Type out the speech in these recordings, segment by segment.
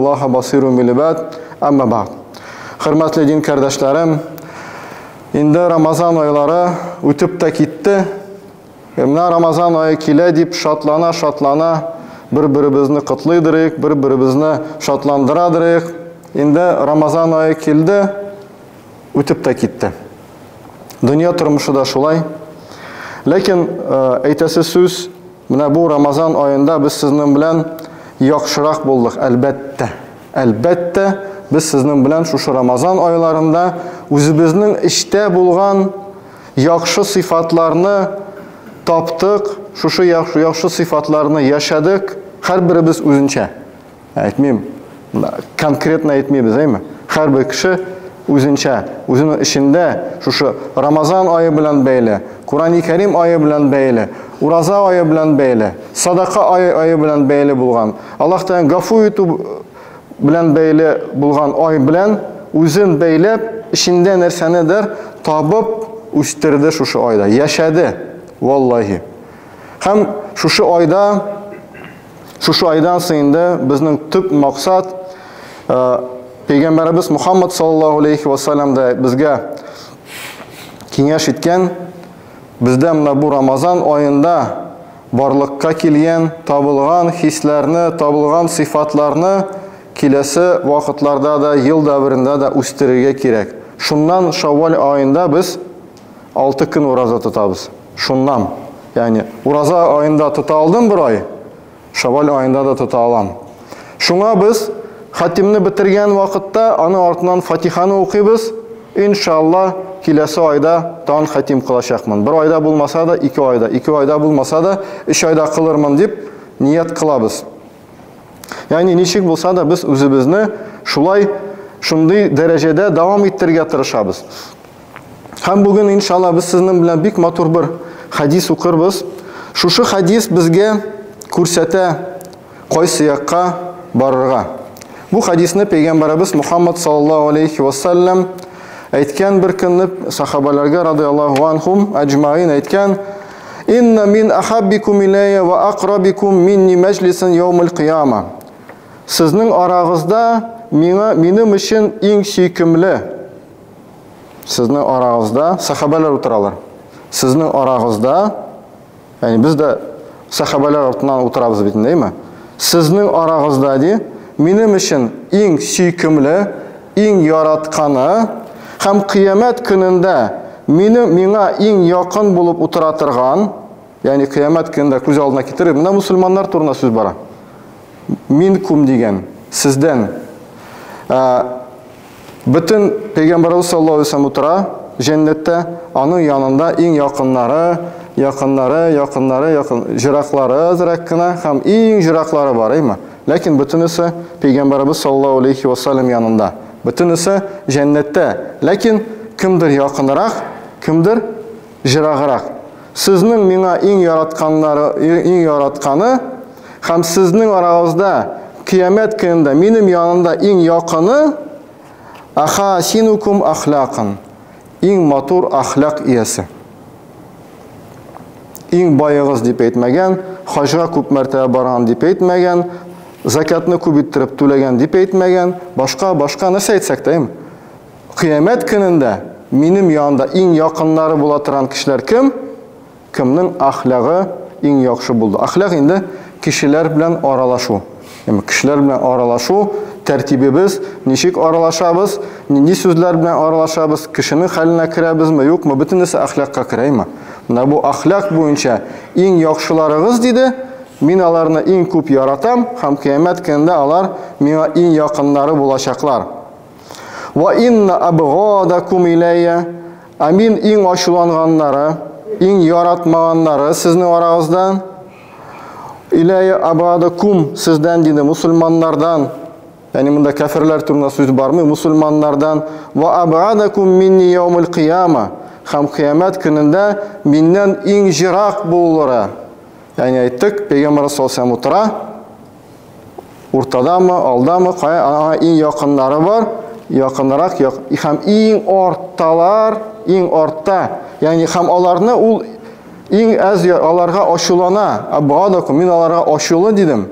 Аллаһа басирун бил ибад. Әмма бa'д. Хөрмәтле дин кардәшләрем, инде Рамазан айлары үтеп тә китте. Менә Рамазан ае килә дип шатлана, шатлана, бер-беребезне котлыйдырык, бер-беребезне шатландырадырык. Инде Рамазан ае килде, үтеп тә китте. Дөнья тормышы да шулай. Ләкин әйтәсе сүз, менә бу Рамазан аенда без сезнең белән яхшырак булдык, әлбәттә. Әлбәттә, без сезнең белән шушы Рамазан айларында үзебезнең эчтә булган яхшы сыйфатларны таптык, шушы яхшы сыйфатларны яшәдек, һәрберебез үзенчә. Әйтмим, конкретно әйтмибез, әйме? Һәрбер кеше үзенчә, үзенең эчендә шушы Рамазан ае белән бәйле, Курани Кәрим ае белән бәйле, ураза ае белән бәйле, садака ае ае белән бәйле булган, Аллаһ Тәгалә гафу итү белән бәйле булган ай белән үзен бәйләп, эчендә нәрсәнедер табып үстерде шушы айда, яшәде, валлаһи. Һәм шушы айда Шушы айдан соң инде безнең төп максат Пәйгамбәребез Мухаммад саллаллаһу алейхи ва саллям да безгә киңәш иткән, бездә менә бу Рамазан аенда барлыкка килгән, табылган хисләрне, табылган сыйфатларны киләсе вакытларда да, ел дәверендә дә үстерергә кирәк. Шуннан Шавваль аенда без 6 көн ураза тотабыз. Шуннан, ягъни ураза аенда тота алдым бер ай, Шавваль аенда да тота алам. Шуңа без хатимне бетергән вакытта аның артыннан Фатиханы укыйбыз. Иншалла, киләсе айда тагын хатим кылачакмын. Бер айда булмаса да, ике айда, ике айда булмаса да, өч айда кылырмын дип ният кылабыз. Ягъни ничек булса да без үзебезне шулай шундый дәрәҗәдә дәвам иттерергә тырышабыз. Һәм бүген иншалла без сезнең белән бик матур бер хадис укырбыз. Шушы хадис безгә күрсәтә кайсы якка барырга. Бу хадисны пәйгамбәребез Мухаммад саллаллаһу алейхи ва саллям әйткән бер көнне сахабаларга радиаллаһу анхум аҗмаин әйткән: "Инна мин ахаббикум иләйя ва акрабикум минни мәҗлисен яумул кыяма." Сезнең арагызда миңа минем өчен иң сөйкемле Сезнең арагызда сахабәләр утыралар. Сезнең арагызда, ягъни без дә сахабәләр артыннан утырабыз бит, әйме? Сезнең арагызда ди, минем өчен иң сөйкемле, иң яратканы һәм кыямәт көнендә мине миңа иң якын булып утыра торган, ягъни кыямәт көнендә күз алдына китереп, менә мусульманнар турында сүз бара. Минкум дигән, сездән. Бөтен Пәйгамбәребез саллаллаһу алейһи ва сәлләм утыра җәннәттә, аның янында иң якыннары, якыннары, якыннары, якын, җыраклары әзрәк кенә һәм иң җыраклары бар, әйме? Ләкин бөтенесе Пәйгамбәребез саллаллаһу алейһи ва сәлләм янында. Бөтенесе җәннәттә. Ләкин кемдер якынрак, кемдер җыраграк. Сезнең миңа иң яратканнары, иң яратканы һәм сезнең арагызда кыямәт көнендә минем янымда иң якыны ахасинукум ахлакан. Иң матур ахлак иясе. Иң баегыз дип әйтмәгән, хаҗга күп мәртәбә барган дип әйтмәгән, закатны күп иттереп түләгән дип әйтмәгән, башка башка нәрсә әйтсәк тә, Кыямәт көнендә минем янымда иң якыннары була торган кешеләр кем? Кемнең әхлагы иң яхшы булды? Әхлак инде кешеләр белән аралашу. Яме кешеләр белән аралашу тәртибебез, ничек аралашабыз, нинди сүзләр белән аралашабыз, кешенең хәленә керәбезме, юкмы, бөтенесе әхлакка керәме? Менә бу әхлак буенча иң яхшыларыгыз диде, мин аларны иң күп яратам һәм кыямәт көнендә алар миңа иң якыннары булачаклар. Ва инна абгадакум иләйя. Ә мин иң ачуланганнары, иң яратмаганнары сезнең арагыздан. Иләйя абгадакум сездән диде мусульманнардан. Ягъни монда кәферләр турында сүз бармый, мусульманнардан. Ва абгадакум минни яумул кыяма. Һәм кыямәт көнендә миннән иң җырак булулары. Ягъни әйттек, пәйгамбәр саллаллаһу алейһи утыра, Уртадамы, алдамы, кая аңа иң якыннары бар, якынрак, як, һәм иң артталар, иң артта. Ягъни һәм аларны ул иң әз аларга ачулана. Абгадакум, мин аларга ачулы дидем.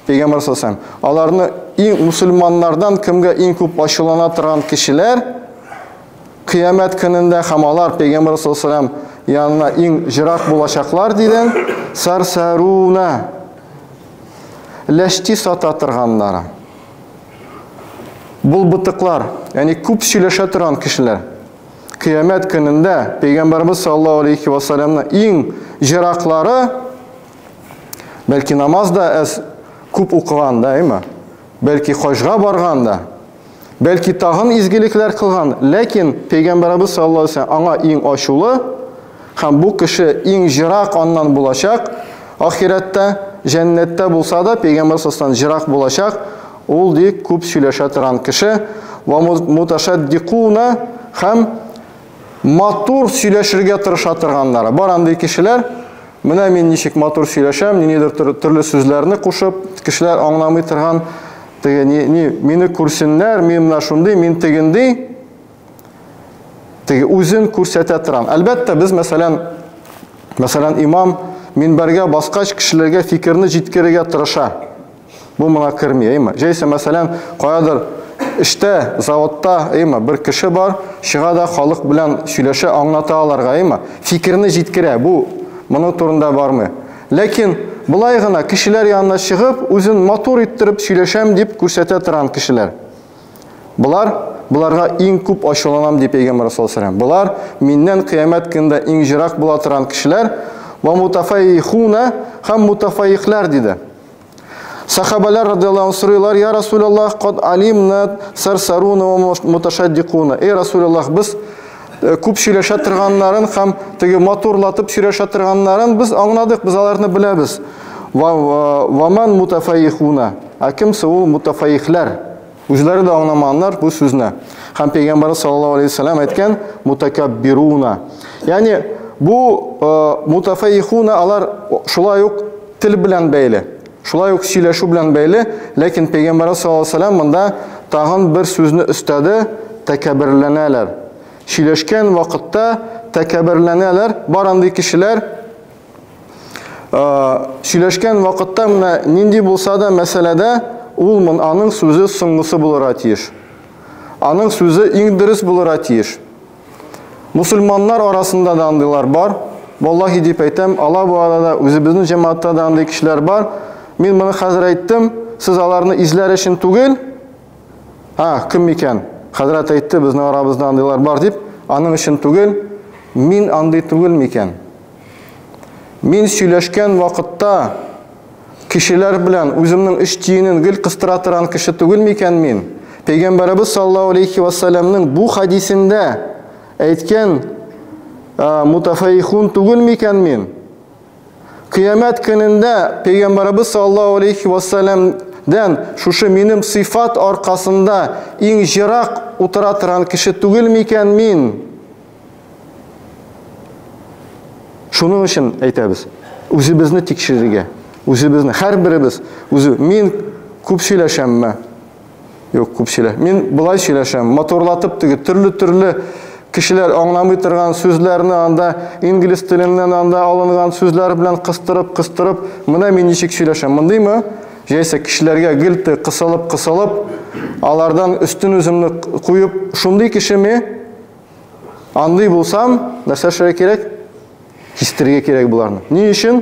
Пәйгамбәр саллаллаху аларны иң мусульманнардан кемгә иң күп ачулана торган кешеләр кыямәт көнендә һәм алар пәйгамбәр саллаллаһу алейһи ва янына иң җырак булачаклар дидең. Сарсаруна ләшти сата торганнары. Булбытыклар, ягъни күп сөйләшә торган кешеләр. Кыямәт көнендә пәйгамбәрбез саллаллаһу алейхи ва саллямның иң җыраклары, бәлки намаз да әз күп укыган да, әйме? Бәлки хаҗга барган да, бәлки тагын изгелекләр кылган, ләкин пәйгамбәрбез саллаллаһу алейхи ва саллям аңа иң ачулы һәм бу кеше иң җырак аннан булачак, ахирәттә, җәннәттә булса да пәйгамбәр саллаллаһу алейхи ва саллям җырак булачак. Ул ди күп сөйләшә торган кеше, ва муташаддикуна һәм матур сөйләшергә тырыша торганнары. Бар андый кешеләр, менә мин ничек матур сөйләшәм, ниндидер төрле сүзләрне кушып, кешеләр аңламый торган, теге ни, ни, мине күрсеннәр, мин менә шундый, мин тегенди, теге үзен күрсәтә торган. Әлбәттә, без мәсәлән, мәсәлән, имам минбәргә баскач кешеләргә фикерне җиткерергә тырыша. Бу моңа керми, әйме? Җәйсә, мәсәлән, каядыр эштә, заводта, әйме, бер кеше бар, чыга да халык белән сөйләшә, аңлата аларга, әйме? Фикерне җиткерә, бу моның турында бармый. Ләкин болай гына кешеләр янына чыгып, үзен матур иттереп сөйләшәм дип күрсәтә торган кешеләр. Болар, буларга иң күп ачуланам дип әйткән Расул саллаллаһу алейһи ва саллям. Болар миннән кыямәт көнендә иң җырак була торган кешеләр. Ва мутафайхуна һәм мутафайхлар диде. Сахабалар радиаллаһу анху сорыйлар: Я Расулаллах, кад алимна сарсаруна ва муташаддикуна. Эй Расулаллах, без күп сөйләшә торганнарын һәм теге матурлатып сөйләшә торганнарын без аңладык, без аларны беләбез. Ва ман мутафайхуна. Ә кемсе ул мутафайхлар? Үзләре дә аңламаганнар бу сүзне. Һәм Пәйгамбәр саллаллаһу алейһи ва саллям әйткән мутакаббируна. Ягъни бу мутафайхуна алар шулай ук тел белән бәйле. Шулай ук сөйләшү белән бәйле, ләкин Пәйгамбәр саллаллаһу алейһи ва саллям монда тагын бер сүзне өстәде: тәкәбберләнәләр. Сөйләшкән вакытта тәкәбберләнәләр. Бар андый кешеләр, сөйләшкән вакытта менә нинди булса да мәсьәләдә ул аның сүзе соңгысы булырга тиеш. Аның сүзе иң дөрес булырга тиеш. Мусульманнар арасында да андыйлар бар. Валлаһи дип әйтәм, Алла бу арада үзебезнең җәмәгатьтә дә андый кешеләр бар. Мин моны хәзер әйттем, сез аларны изләр өчен түгел. А, кем икән? Хәзрәт әйтте, безнең арабызда андыйлар бар дип, аның өчен түгел. Мин андый түгел микән? Мин сөйләшкән вакытта кешеләр белән үземнең өч тиенен гел кыстыра торган кеше түгел микән мин? Пәйгамбәребез саллаллаһу алейхи ва саллямның бу хадисендә әйткән мутафайхун түгел микән мин? Кыямәт көнендә Пәйгамбәребез саллаллаһу алейхи ва саллямдан шушы минем сыйфат аркасында иң җырак утыра торган кеше түгел микән мин? Шуның өчен әйтәбез, үзебезне тикшерергә, үзебезне, һәрберебез үзе, мин күп сөйләшәмме? Юк, күп сөйлә. Мин болай сөйләшәм, матурлатып теге төрле-төрле кешеләр аңламый торган сүзләрне анда инглиз теленнән анда алынган сүзләр белән кыстырып, кыстырып, менә мин ничек сөйләшәм, мондыймы? Җәйсә кешеләргә гел кысылып, кысылып, алардан өстен үземне куеп, шундый кешеме? Андый булсам, нәрсә эшләргә кирәк? Кистерергә кирәк боларны. Ни өчен?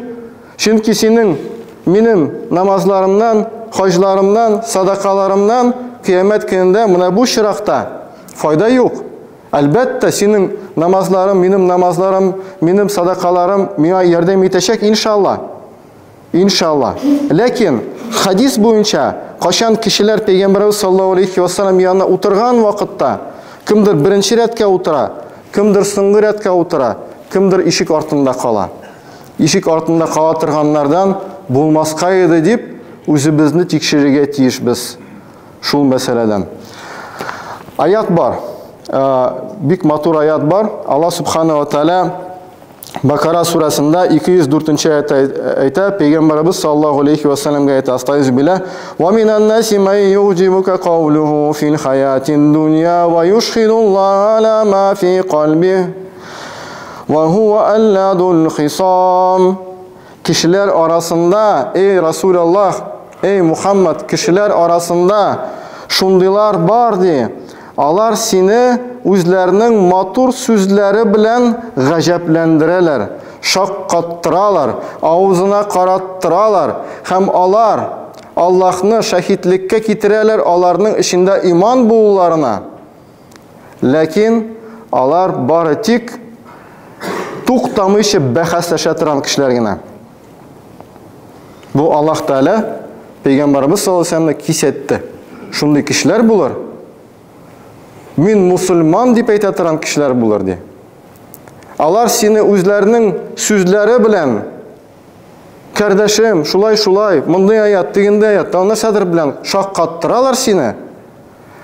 Чөнки синең, минем намазларымнан, хаҗларымнан, садакаларымнан кыямәт көнендә менә бу чиракта файда юк. Әлбәттә, синең намазларым, минем намазларым, минем садакаларым миңа ярдәм итәчәк, иншалла. Иншалла. Ләкин хадис буенча, качан кешеләр Пәйгамбәребез саллаллаһу алейхи ва саллям янына утырган вакытта, кемдер беренче рәткә утыра, кемдер соңгы рәткә утыра, кемдер ишек артында кала. Ишек артында кала торганнардан булмаска иде дип, үзебезне тикшерергә тиешбез шул мәсьәләдән. Аят бар. Бик матур аят бар. Алла субхана ва тааля Бакара сүрәсендә 204 аятта әйтә, Пәйгамбәребез саллаллаһу алейхи ва саллямга әйтә, астайз билә, Ва минан наси ман югҗибука каулуху фил хаятин дунья ва юшхидуллаһа аля ма фи кальбиһи ва хуа алладул хисам. Кешеләр арасында, эй Расулаллаһ, Эй, Мухаммад, кешеләр арасында шундыйлар бар, ди. Алар сине үзләренең матур сүзләре белән гаҗәпләндерәләр, шаккаттыралар, авызына караттыралар һәм алар Аллаһны шәһитлеккә китерәләр аларның эчендә иман булуларына. Ләкин алар бары тик туктамыйча бәхәсләшә торган кешеләр генә. Бу Аллаһ Тәгалә Пәйгамбәребез саллаллаһу алейһи вәсәлләмне кисәтте. Шундый кешеләр булыр. Мин мусульман дип әйтә торган кешеләр булыр ди. Алар сине үзләренең сүзләре белән кардәшем, шулай шулай, мондый аят, тегендә аят, тагын нәрсәдер белән шаккаттыралар сине.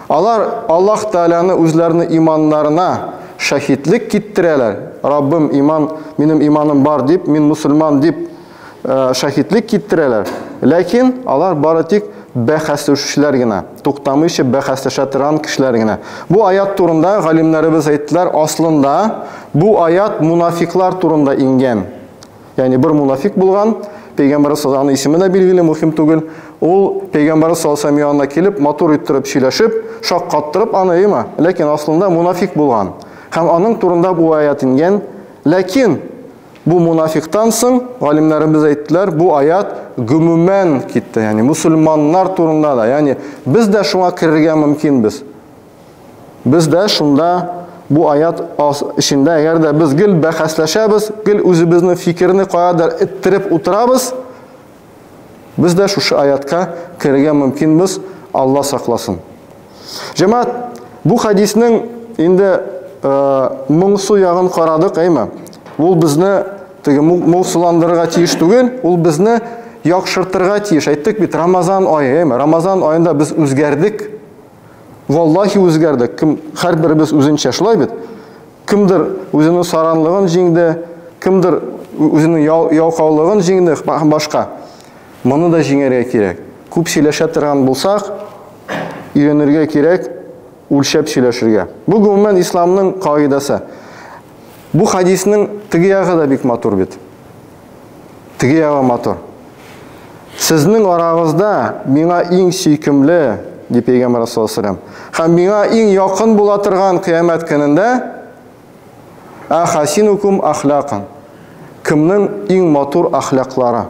Алар Аллаһ Тәгаләне үзләренең иманнарына шәһитлек киттерәләр. Раббым, иман, минем иманым бар дип, мин мусульман дип шәһитлек киттерәләр. Ләкин алар бары тик бәхәсләшүчеләр генә, туктамыйча бәхәсләшә торган кешеләр генә. Бу аят турында галимнәребез әйттеләр, аслында бу аят мунафиклар турында иңгән. Ягъни бер мунафик булган, Пәйгамбәр саллаллаһу аның исеме дә билгеле, мөһим түгел. Ул Пәйгамбәр саллаллаһу алейһи янына килеп, матур иттереп сөйләшеп, шаккаттырып аны, әйме? Ләкин аслында мунафик булган. Һәм аның турында бу аят ингән. Ләкин бу мунафиктан соң галимнәребез әйттеләр, бу аят гомумән китте, ягъни мусульманнар турында да, ягъни без дә шуңа керергә мөмкинбез. Без дә шунда бу аят эчендә, әгәр дә без гел бәхәсләшәбез, гел үзебезнең фикерне каядыр эттереп утырабыз, без дә шушы аятка керергә мөмкинбез, Алла сакласын. Җәмәгать, бу хәдиснең инде моңсу ягын карадык, әйме? Ул безне теге моңсуландырырга тиеш түгел, ул безне яхшыртырга тиеш. Әйттек бит, Рамазан ае, әйме? Рамазан аенда без үзгәрдек. Валлахи үзгәрдек. Кем һәрберебез үзенчә шулай бит. Кемдер үзенең саранлыгын җиңде, кемдер үзенең ялкаулыгын җиңде һәм башка. Моны да җиңәргә кирәк. Күп сөйләшә торган булсак, өйрәнергә кирәк, үлчәп сөйләшергә. Бу гомумән исламның кагыйдәсе. Бу хадиснең теге ягы да бик матур бит. Теге ягы матур. Сезнең арагызда миңа иң сөйкемле, ди Пәйгамбәр саллаллаһу алейһи һәм миңа иң якын була торган кыямәт көнендә ахасинукум ахлакан. Кемнең иң матур ахлаклары?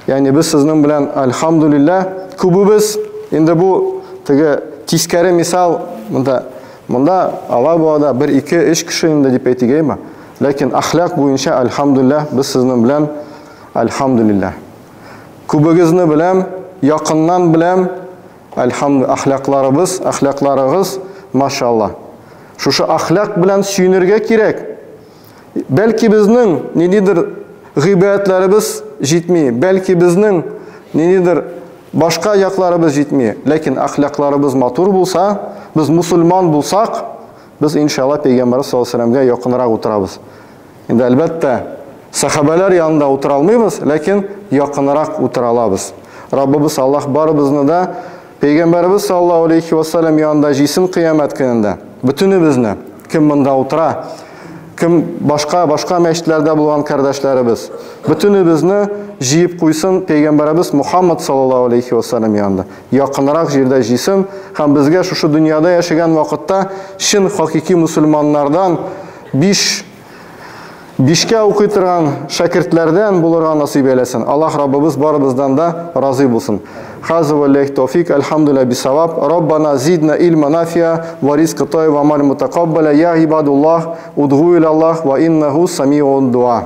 Ягъни без сезнең белән альхамдулилла күбебез инде бу теге тискәре мисал монда монда Алабугада 1 2 3 кеше инде дип әйтик, әйме? Ләкин ахлак буенча альхамдулилла без сезнең белән альхамдулилла. Күбегезне беләм, якыннан беләм, альхамду ахлакларыбыз, ахлакларыгыз, машалла. Шушы ахлак белән сөенергә кирәк. Бәлки безнең ниндидер гыйбадәтләребез җитми, бәлки безнең ниндидер башка якларыбыз җитми, ләкин ахлакларыбыз матур булса, без мусульман булсак, без иншалла пәйгамбәр саллаллаһу алейһи вәсәлләмгә якынрак утырабыз. Инде әлбәттә, сахабәләр янында утыра алмыйбыз, ләкин якынрак утыра алабыз. Раббыбыз Аллаһ барыбызны да Пәйгамбәребез саллаллаһу алейхи вәсәлләм янында җыйсын кыямәт көнендә. Бөтенебезне, кем монда утыра, кем башка башка мәчетләрдә булган кардәшләребез, бөтенебезне җыеп куйсын Пәйгамбәребез Мухаммад саллаллаһу алейхи вәсәлләм янында. Якынрак җирдә җыйсын һәм безгә шушы дөньяда яшәгән вакытта чын хакыйки мусульманнардан 5 бишкә укый торган шәкертләрдән булырга насыйп әйләсен. Аллаһ Раббыбыз барыбыздан да разый булсын. Хаза валлахи тауфик, альхамдулилла бисаваб. Раббана зидна илма нафиа ва ризка тайба амаль мутакаббаля. Я ибадуллах, удгу иля Аллах ва иннаху самиун дуа.